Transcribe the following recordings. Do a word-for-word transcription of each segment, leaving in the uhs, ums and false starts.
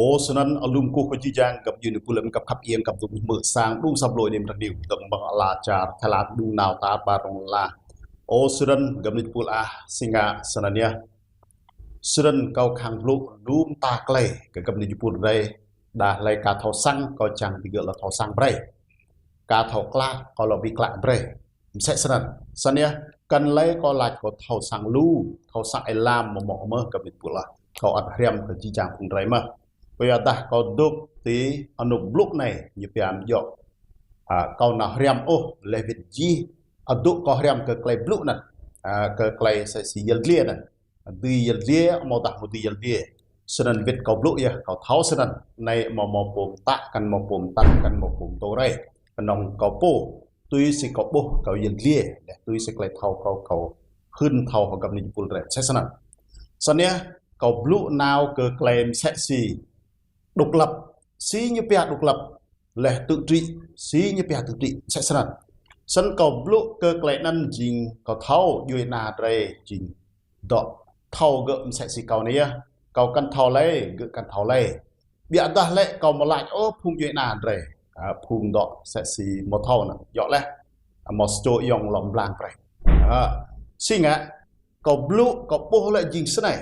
Ơ, snăn alum kuh kơ jih jang găp djuê pul em găp khăp iêng găp dŭm hmư̆ sang đŭng sap lôi nim radiu dơ̆ng mơ̆ng ala čar Thái Lan đŭng nao tar ƀar rŏng la. Ơ, snăn găp djuê pul ah, si ngă snăn yơh. Snăn kâo khăng blŭ lu mta klei kơ găp djuê pul drei, đa hlei ka thâo săng kâo čiăng digơ̆ lŏ thâo săng brei. Ka thâo klă kâo lŏ bi klă brei. Msĕ snăn. Snăn yơh, kăn lei kâo lač kâo thâo săng lu, thâo săng êlam mâo mâo mơh găp djuê pul ah. Kâo ăt hriăm kơ jih jang phung drei mơh. Kyuadah kâo dôk ti anôk blŭ anei ñu pia mjŏ. A, kâo nao hriăm ôh, leh wĭt jih, adôk kâo hriăm kơ klei blŭ anăn. A, kơ klei msĕ si yăl dliê anăn. Dưi yăl dliê, amâodah amâo dưi yăl dliê. Snăn wĭt kâo blŭ yơh, kâo thâo snăn. Anei amâo mâo pô mtă, kăn mâo pô mtă, kăn mâo pô mtô rei. Knŏng kâo pô, tui si kâo ƀuh kâo yăl dliê, leh tui si klei thâo kâo, kâo hưn thâo hŏng găp djuê pul drei. Msĕ snăn. Snăn yơh, kâo blŭ nao kơ klei msĕ si độc lập, si ñu pia độc lập, leh tự trị, si ñu pia tự trị, msĕ snăn. Snăn kâo blŭ kơ klei anăn jing kâo thâo djuê ana drei jing dŏ thâo gơ̆ msĕ si kâo anei yơh. Kâo kăn thâo lei, gơ̆ kăn thâo lei. Ƀiădah lĕ kâo amâo lač ôh phung djuê ana drei. A, phung dŏ msĕ si amâo thâo anăn. Djŏ leh. Amâo sa čô ayŏng lŏ mblang brei. A, si ngă, kâo blŭ, kâo ƀuh lĕ jing snei.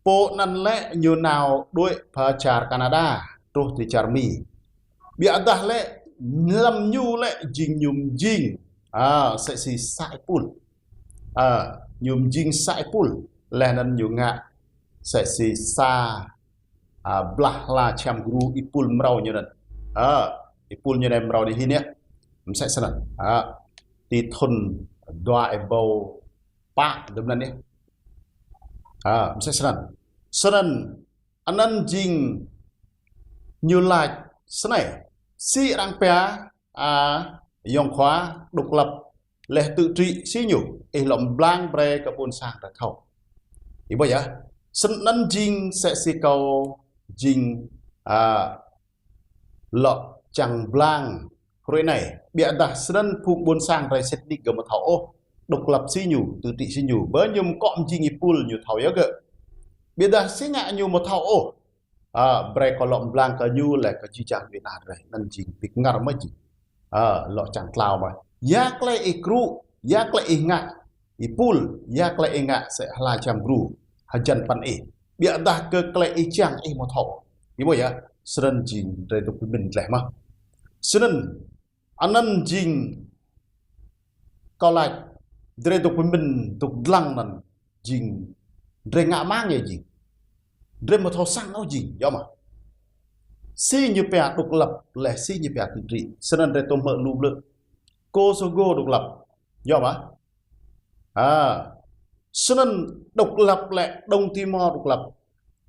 Pô anăn lĕ ñu nao đuĕ pơ čar Canada, truh ti čar Mi. Ƀiădah lĕ, hlăm ñu lĕ jing ñu mjing. A, msĕ si sa êpul. A, ñu mjing sa êpul. Leh anăn ñu ngă msĕ si sa, a, blah hla čhiăm gru êpul mrâo ñu anăn. A, êpul ñu anei mrâo anei hĭn yơh. Msĕ snăn. A, ti thŭn dua êbâo pă dŭm anăn yơh. A, msĕ snăn. Snăn, anăn jing ñu lač snei. Si arăng pia, a, ayŏng khua độc lập leh tự trị si ñu, ih lŏ mblang brei kơ ƀuôn sang drei thâo. Ih ƀuh yơh, snăn jing msĕ si kâo jing, a, lŏ čiăng mblang hruê anei. Ƀiădah snăn phung ƀuôn sang drei sĭt nik gơ̆ amâo thâo ôh. Độc lập si ñu, tự trị si ñu. Bơ ñu mkŏ mjing êpul ñu thâo yơh gơ̆. Ƀiădah si ngă ñu amâo thâo ôh. A, brei kâo lŏ mblang kơ ñu leh kơ jih jang djuê ana drei. Anăn jing bi kngăr mơh jing. A, lŏ čiăng tlao mơh. Ya klei ih krŭ, ya klei ih ngă, êpul, ya klei ih ngă msĕ hla čhiăm gru, hjăn păn ih. Ƀiădah kơ klei ih čiăng ih amâo thâo. Ih ƀuh yơh, snăn jing drei dôk bi mĭn dleh mơh. Snăn, anăn jing kâo lač, drei dôk bi mĭn, dôk dlăng anăn jing drei ngă mang yơh jing. Drei amâo thâo săng ôh jing, yơh mơh. Si ñu pia độc lập leh si ñu pia tự trị. Snăn drei tuôm hmư̆ lu blư̆. Kosovo độc lập, yơh mơh. A, snăn độc lập lĕ Đông Timor độc lập.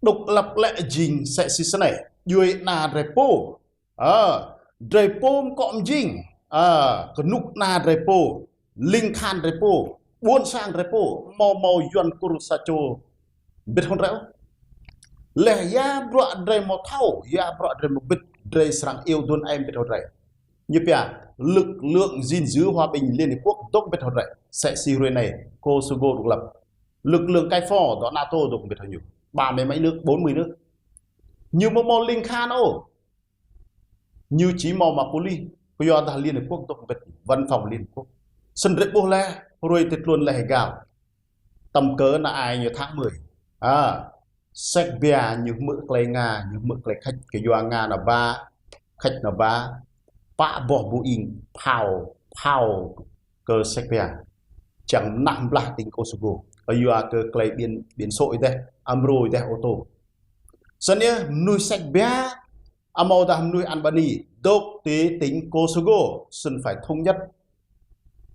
Độc lập lĕ jing msĕ si snei. Djuê ana drei pô. A, drei pô mkŏ mjing. A, knŭk kna drei pô. Lĭng kahan drei pô. Ƀuôn sang drei pô. Amâo mâo Yuăn Kur sa čô mbĭt hŏng drei ôh. Leh ya bruă drei amâo thâo, ya bruă drei amâo mbĭt, drei srăng iêu aduôn aê mbĭt hŏng drei. Ñu pia, lực lượng gìn giữ hòa bình Liên Hiệp Quốc dôk mbĭt hŏng drei. Msĕ si hruê anei, Kosovo độc lập. Lực lượng KFOR dŏ NATO dôk mbĭt hŏng ñu. Ba mươi mấy nước, bốn mươi nước. Ñu amâo mâo lĭng kahan ôh. Ñu chỉ mâo mă pôlis, kyuadah Liên Hiệp Quốc dôk mbĭt, văn phòng Liên Hiệp Quốc. Snăn drei ƀuh leh, hruê ti tluôn leh gao. Tăm kơ na ai ñu tháng mười. A, Serbia ñu hmư̆ klei Nga, ñu hmư̆ klei Khač, kyua Nga nao ba, Khač nao ba, pă boh Boeing phao, phao kơ Serbia. Čiăng mnah mblah tỉnh Kosovo. Kyua kơ klei ƀiên, ƀiên sô̆ êdeh, amrô êdeh ô tô. Snăn yơh, mnuih Serbia, amâodah mnuih Albania, dôk ti tỉnh Kosovo, snăn phải thống nhất.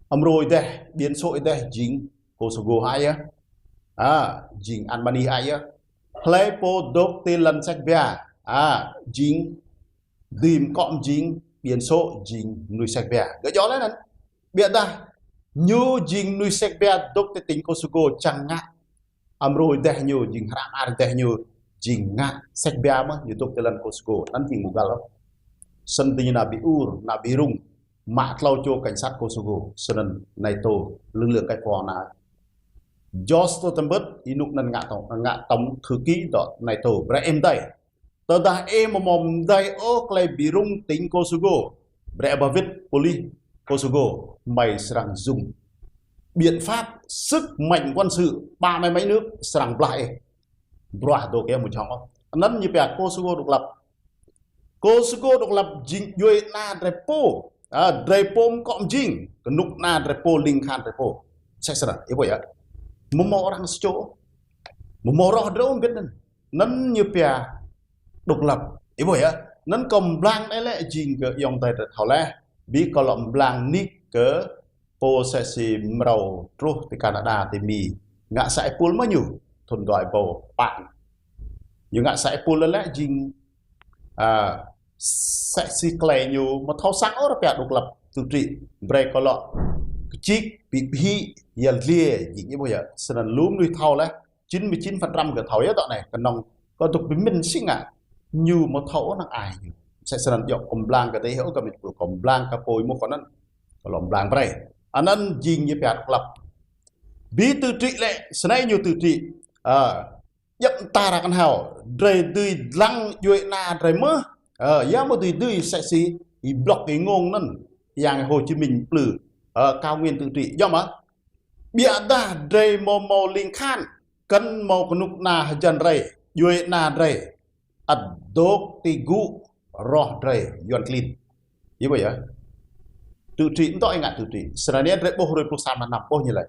Amrô êdeh, ƀiên sô̆ êdeh, jing Kosovo hă yơh. A, jing Albania hă yơh. Hlei pô dôk ti lăn Serbia, a, jing dưi mkŏ mjing, ƀiên sô̆, jing mnuih Serbia. Gơ̆ djŏ leh anăn. Ƀiădah, ñu jing mnuih Serbia dôk ti tỉnh Kosovo čiăng ngă amrô êdeh ñu, jing hră mơar êdeh ñu, jing ngă Serbia mơh, ñu dôk ti lăn Kosovo, anăn jing mgăl ôh. Snăn diñu nao bi ur, nao bi rŭng, mă tlâo čô cảnh sát Kosovo, snăn NATO, lực lượng KFOR nao. Jens Stoltenberg, ênuk anăn ngă tổng, ngă tổng thư ký dŏ NATO, brei ih mdei. Tơdah ih amâo mâo mdei ôh klei bi rŭng tỉnh Kosovo, brei ba wĭt pôlis Kosovo, hmei srăng dùng biện pháp sức mạnh quân sự ba mươi mấy nước srăng blah ih. Bruă dôk ih amâo jhŏng ôh. Anăn ñu pia Kosovo độc lập. Kosovo độc lập jing djuê ana drei pô. A, drei pô mkŏ mjing, knŭk kna drei pô, ling khan drei pô. Msĕ snăn, ih ƀuh yơh. Amâo mâo arăng sa čô. Amâo mâo roh drei ôh mbĭt anăn. Anăn ñu pia độc lập. Ih ƀuh yơh. Anăn kâo mblang anei lĕ jing kơ ayŏng adei drei thâo leh. Bi kâo lŏ mblang nik kơ pô msĕ si mrâo truh ti Canada, ti Mi. Ngă sa êpul mơh ñu. Thŭn dua êbâo pă. Ñu ngă sa êpul leh lĕ jing, a, msĕ si klei ñu amâo thâo săng ôh arăng pia độc lập tự trị. Brei kâo lŏ kčik, bi bhĭ, yăl dliê, jing ih ƀuh yơh. Snăn lu mnuih thâo leh, chín mươi chín phần trăm kơ thâo yơh dŏ anei, knŏng kơ dôk bi mĭn si ngă. Ñu amâo thâo ôh năng ai ñu. Msĕ snăn djŏ kâo mblang kơ dih ôh, kơ mĭn kâo mblang kơ pô êmuh kâo anăn. Kâo lŏ mblang brei. Anăn jing ñu pia độc lập. Bi tự trị lĕ, snei ñu tự trị. A, djăp mta arăng knhâo, drei dưi dlăng djuê ana drei mơh. Ơ, ya mâo dưi dưi msĕ si, ih blŏk ih ngông anăn, yang Hồ Chí Minh mplư, ơ, cao nguyên tự trị, djŏ mơh. Ƀiădah drei mâo mâo ling khan, kăn mâo knŭk kna hjăn drei, djuê ana drei, ăt dôk ti gŭ roh drei, Yuăn klin. Ih ƀuh yơh. Tự trị, mtô ih ngă tự trị. Snăn anei drei ƀuh hruê pluh sa mlan năm ƀuh ñu lač.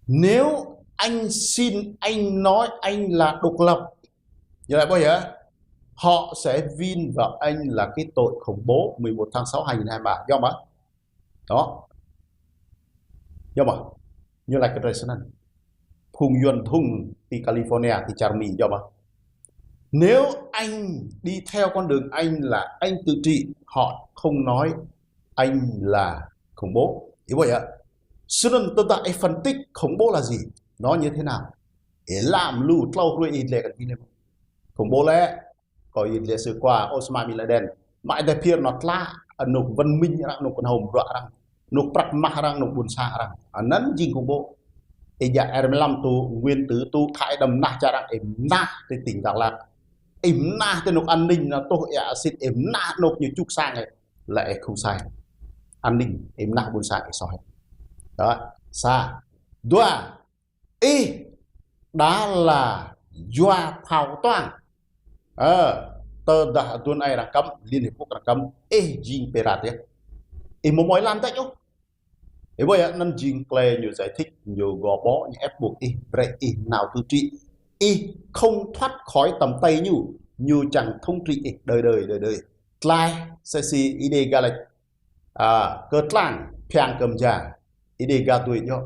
Nếu anh xin, anh nói anh là độc lập. Ñu lač ƀuh yơh. Họ sẽ vin vào anh là cái tội khủng bố mười một tháng sáu hai nghìn hai mươi ba. Djŏ mơh? Đó. Djŏ mơh? Ñu lač kơ drei snăn. Phung Yuăn Dhŭng ti California, ti čar Mi, djŏ mơh? Nếu anh đi theo con đường anh là anh tự trị, họ không nói anh là khủng bố. Ih ƀuh yơh. Snăn tơdah ih phân tích khủng bố là gì? Nó như thế nào? Ih lam lu tlâo hruê ih dleh kơ ih anei. Khủng bố lĕ, kâo yăl dliê sư khua Osama bin Laden. Mă êdeh phiơr anăn tla, anôk văn minh arăng, anôk knhâo bruă arăng, anôk prăk mah arăng, anôk ƀuôn sang arăng. Anăn jing khủng bố. Ih djă R mười lăm tŭ, nguyên tử tŭ, thâo đăm mnah čar arăng, ih mnah ti tỉnh Dak Lak. Ih mnah ti anôk an ninh anăn tuh ih asit, ih mnah anôk ñu čŭk sang ih. Lĕ ih không sai. An ninh, ih mnah ƀuôn sang ih soh. Đó, sa. Dua, ih đa la yua phao toang. Ơ, tơdah aduôn aê arăng kăm, Liên Hiệp Quốc arăng kăm, ih jing pirate yơh. Ih amâo mâo êlan tĕč ôh. Ih ƀuh yơh, anăn jing klei ñu giải thích, ñu gò bó, ñu ép buộc ih, brei ih nao tự trị. Ih không thoát khỏi tầm tay ñu, ñu čiăng thống trị ih đời đời, đời đời. Tlaih, msĕ si Êđê Ga lač, a, kơ tlang, phiăng kơ mja, Êđê Ga tui ñu.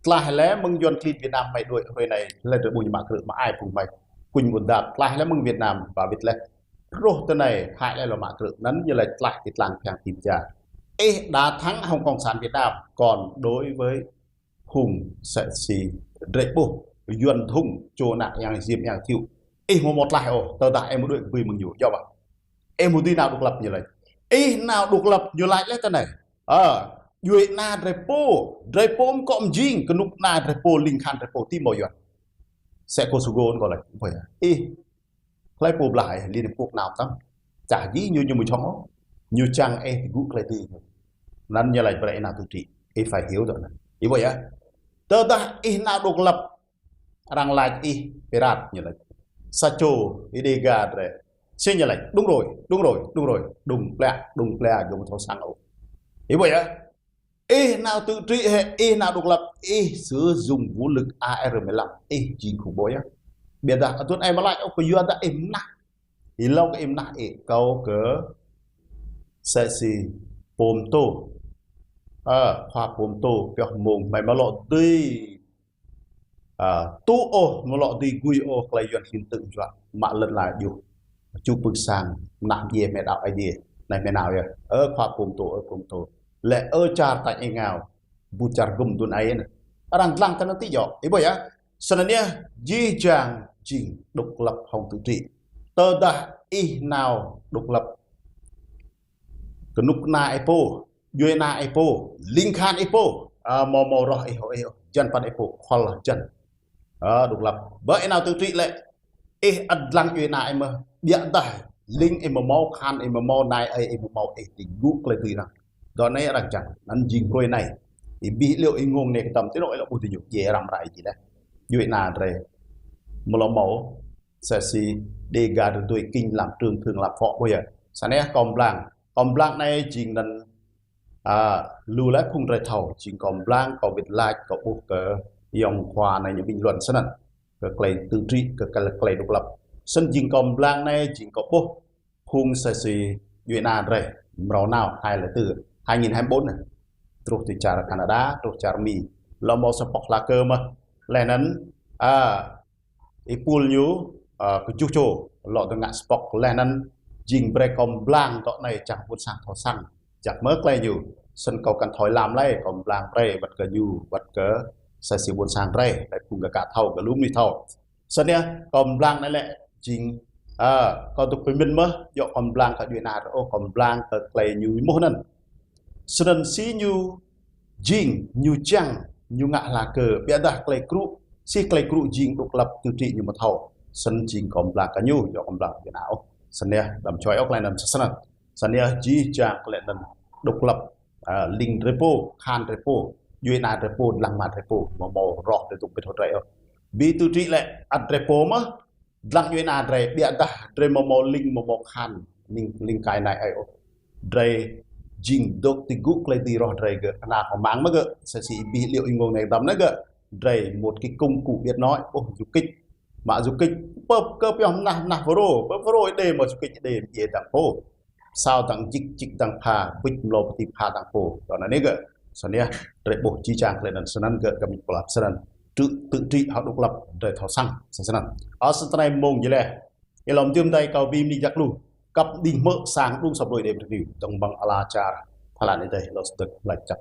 Tlaih leh mơ̆ng Yuăn klin Việt Nam hmei đuĕ hruê anei, leh drei ƀuh ñu mă krư̆ mă ai phung hmei. Kuñ ƀuôn dap tlaih leh mơ̆ng Việt Nam ba wĭt leh. Truh ti anei, Thái leh lŏ mă krư̆, anăn ñu lač tlaih ti tlang phiăng ti mja. Ih đa thắng hŏng Cộng sản Việt Nam, còn đối với Hùng msĕ si drei ƀuh, Yuăn Dhŭng, čô anak yang Diêm yang Thiệu. Ih amâo mâo tlaih ôh, tơdah ih amâo đuĕ kbưi mơ̆ng ñu, djŏ mơh? Ih amâo dưi nao độc lập ñu lač. Ih nao độc lập ñu lač leh ti anei. Ơ, djuê ana drei pô, drei pô mkŏ mjing, knŭk kna drei pô, ling khan drei pô, ti mâo Yuăn. Msĕ Kosovo kâo lač, ƀuh yơh. Ih, hlei pô blah ih, Liên Hiệp Quốc nao tăm. Čah jih ñu ñu amâo jhŏng ôh. Ñu čiăng ih ti gŭ klei dưi. Anăn ñu lač brei ih nao tự trị. Ih phải hiểu dŏ anăn. Ih ƀuh yơh. Tơdah ih nao độc lập, arăng lač ih pirate ñu lač. Sa čô Êđê Ga drei. Si ñu lač, đúng rồi, đúng rồi, đúng rồi, đúng pliă, đúng pliă, gơ̆ amâo thâo săng ôh. Ih ƀuh yơh. Ih nao tự trị hĕ, ih nao độc lập, ih sử dụng vũ lực A R mười lăm, ih jing khủng bố yơh. Ƀiădah aduôn aê amâo lač ôh kyuadah ih mnah. Êlâo kơ ih mnah ih, kâo kơ msĕ si pô mtô. Ơ, khua pô mtô, pioh mmông hmei amâo lŏ dưi, a, tŭ ôh, amâo lŏ dưi gui ôh klei Yuăn klin ktư̆ juă, mă lăn ala djuh. Čŭ pưk sang, mnah mdjiê hmei đăo Aê Diê, anei hmei nao yơh. Ơ khua pô mtô, ơ pô mtô. Leh ơ čar tač êngao, ƀuh čar gŭm aduôn aê anei. Arăng dlăng ti anăn ti djŏ, ih ƀuh yơh. Snăn yơh, jih jang jing độc lập hŏng tự trị. Tơdah ih nao độc lập, knŭk kna ih pô, djuê ana ih pô, ling khan ih pô, a, amâo mâo roh ih ôh, ih ôh, hjăn păn ih pô, khăl hjăn. A, độc lập. Ƀiădah ih nao tự trị lĕ, ih ăt dlăng djuê ana ih mơh, Ƀiădah lĭng ih amâo mâo, kahan ih amâo mâo, nai ih amâo mâo, ih ti gŭ klei dưi arăng. Dŏ anei arăng čiăng, anăn jing hruê anei. Ih bi liêu ih ngông anei kdăm ti anôk ih lŏ ƀuh diñu, djiê răm rai jih leh. Djuê ana drei amâo lŏ mâo, sa si Dega drei dui kinh làm trưởng, thượng làm phó ƀuh yơh. Snăn yơh kâo mblang. Kâo mblang anei jing anăn, a, lu leh phung drei thâo, jing kâo mblang, kâo wĭt lač, kâo ƀuh kơ ayŏng khua anei ñu bình luận snăn. Kơ klei tự trị, kơ klei, klei độc lập. Snăn jing kâo mblang anei, jing kâo ƀuh phung sa si djuê ana drei mrâo nao hai lẻ tư, hai nghìn hai mươi bốn anei. Truh ti čar Canada, truh čar Mi. Lŏ mâo sa pŏk hla kơ mơh. Leh anăn, a, êpul ñu, a, kjuh čô, lŏ dơ̆ng ngă sa pŏk. Leh anăn jing brei kâo mblang dŏ anei čiăng ƀuôn sang thâo săng. Jăk mơh klei ñu, snăn kâo kăn thâo êlam lei, kâo mblang brei, wăt kơ ñu, wăt kơ sa si ƀuôn sang drei, leh phung kơ ka thâo, kơ lu mnuih thâo. Snăn yơh, kâo mblang anei lĕ jing, a, kâo dôk bi mĭn mơh, djŏ kâo mblang kơ djuê ana drei ôh, kâo mblang kơ klei ñu êmuh anăn. Snăn si ñu jing, ñu čiăng, ñu ngă hla kơ, ƀiădah klei krŭ, si klei krŭ jing độc lập tự trị ñu amâo thâo. Snăn jing kâo mblang kơ ñu, djŏ kâo mblang kơ djuê ana ôh. Snăn yơh, đăm čuai ôh klei anăn snăn. Snăn yơh jih jang klei anăn độc lập, a, lĭng drei pô, kahan drei pô, djuê ana drei pô, dlăng mă drei pô, amâo mâo roh drei dôk bi thâo drei ôh. Bi tự trị lĕ, ăt drei pô mơh, dlăng djuê ana drei, ƀiădah drei amâo mâo lĭng, amâo mâo kahan, lĭng, lĭng kai nai ai ôh. Drei jing dôk ti gŭ klei dưi roh drei gơ̆, ana kâo mang mơh gơ̆, sa si ih bi liêu ih ngông anei kdăm anei gơ̆, drei một cái công cụ biết nói, ôh, du kích. Mă du kích, pơ, kơ pioh mnah, mnah Fulro, pơ Fulro Êđê mâo du kích Êđê, Êđê dăng pô. Sao dăng jik, jik dăng pha, bĭt mlâo pơti pha dăng pô. Dŏ anei gơ̆, snăn yơh, drei ƀuh jih jang klei anăn snăn gơ̆ kơ mĭn pơlap snăn. Tự, tự trị hŏng độc lập, drei thâo săng, snăn. Ơ, snăn anei mông jih leh. Ih lŏ mdium dai kâo bi mni jăk lu. Kăp đĭng hmư̆ sang đŭng săp lui đêm review. Dơ̆ng mơ̆ng ala čar Thái Lan êdeh lŏ sdơ̆k lač čăk.